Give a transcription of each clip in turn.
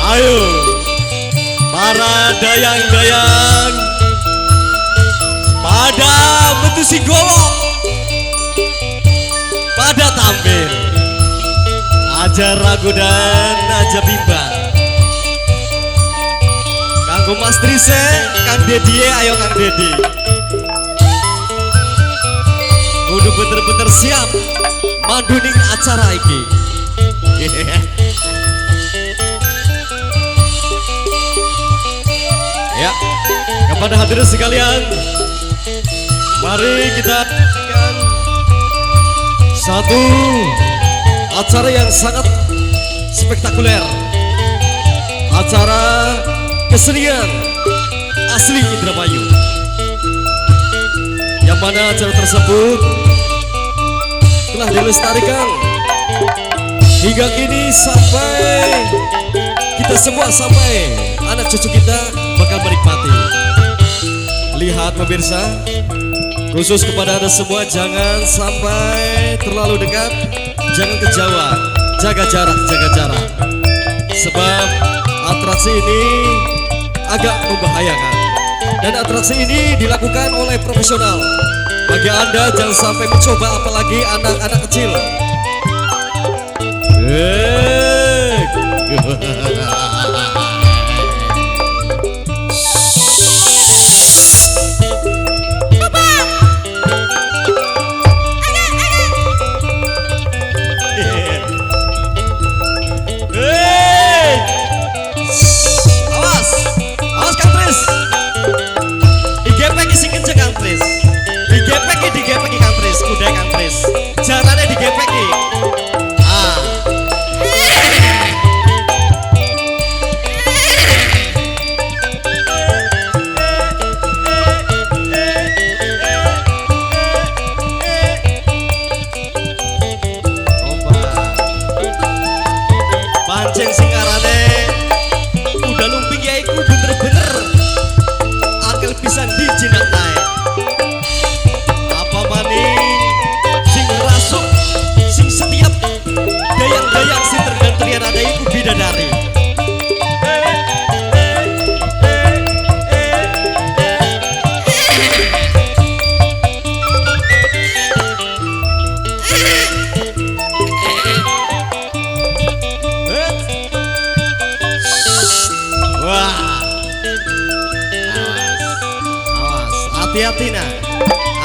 Ayo para dayang-dayang pada metusi golok, pada tampil aja ragu dan aja bimbang. Kanggo Mas Trise, Kang Dedi, ayo Kang Dedi. Kudu bener-bener siap manduning acara iki. Ya, kepada hadirin sekalian, mari kita saksikan satu acara yang sangat spektakuler, acara kesenian asli Indramayu, yang mana acara tersebut telah dilestarikan hingga kini sampai kita semua, sampai anak cucu kita bakal menikmati. Lihat pemirsa, khusus kepada Anda semua, jangan sampai terlalu dekat, jangan kejauhan, jaga jarak, jaga jarak. Sebab atraksi ini agak membahayakan. Dan atraksi ini dilakukan oleh profesional. Bagi Anda jangan sampai mencoba, apalagi anak-anak kecil. Awas, awas Kang Tris. Digepeki sing kenceng Kang Tris. Digepeki, digepeki Kang Tris, kuda Kang Tris. Jarane digepeki. Ah. Pancen sing arane kuda lumping ya iku bener-bener angel pisan dijinak nae. Apa maning sing rasuk, sing setiap dayang-dayang sing tergantian ada iku bidadari. Wah, awas, hati-hati nah,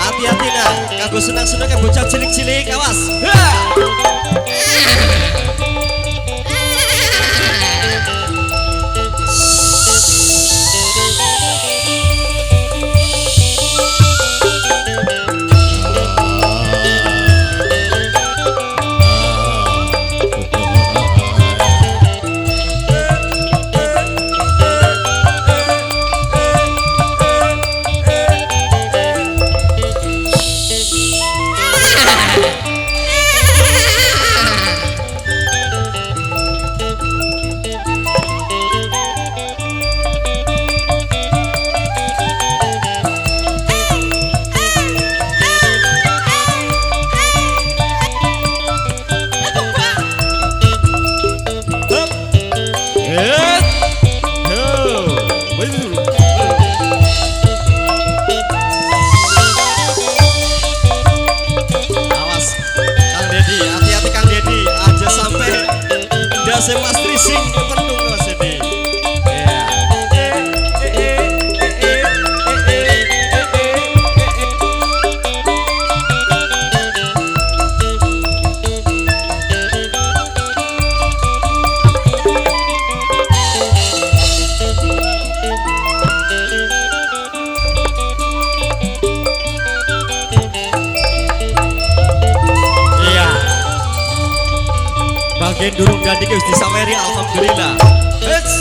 hati-hati nah, kanggo senang-senang kayak bocah cilik-cilik, awas. Ha! Awas Kang Dedi, hati-hati Kang Dedi, aja sampai ndase Mas Trising kependung Mas Dedi. Iya. Bagian durung ganti wis disaweri alhamdulillah. Eits,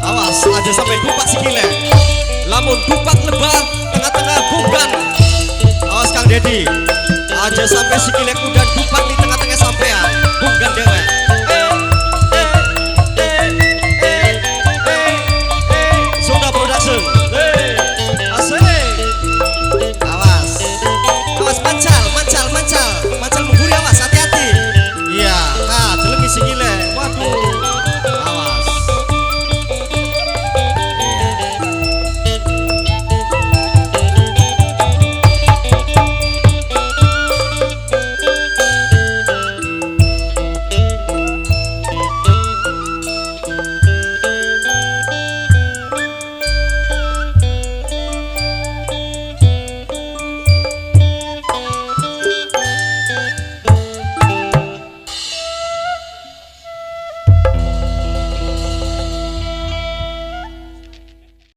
awas aja sampai dupak sikile. Lamun dupak lebah tengah-tengah bukan. Awas Kang Dedi, aja sampai sikile kuda dupak di tengah-tengah sampean, bukan dewek.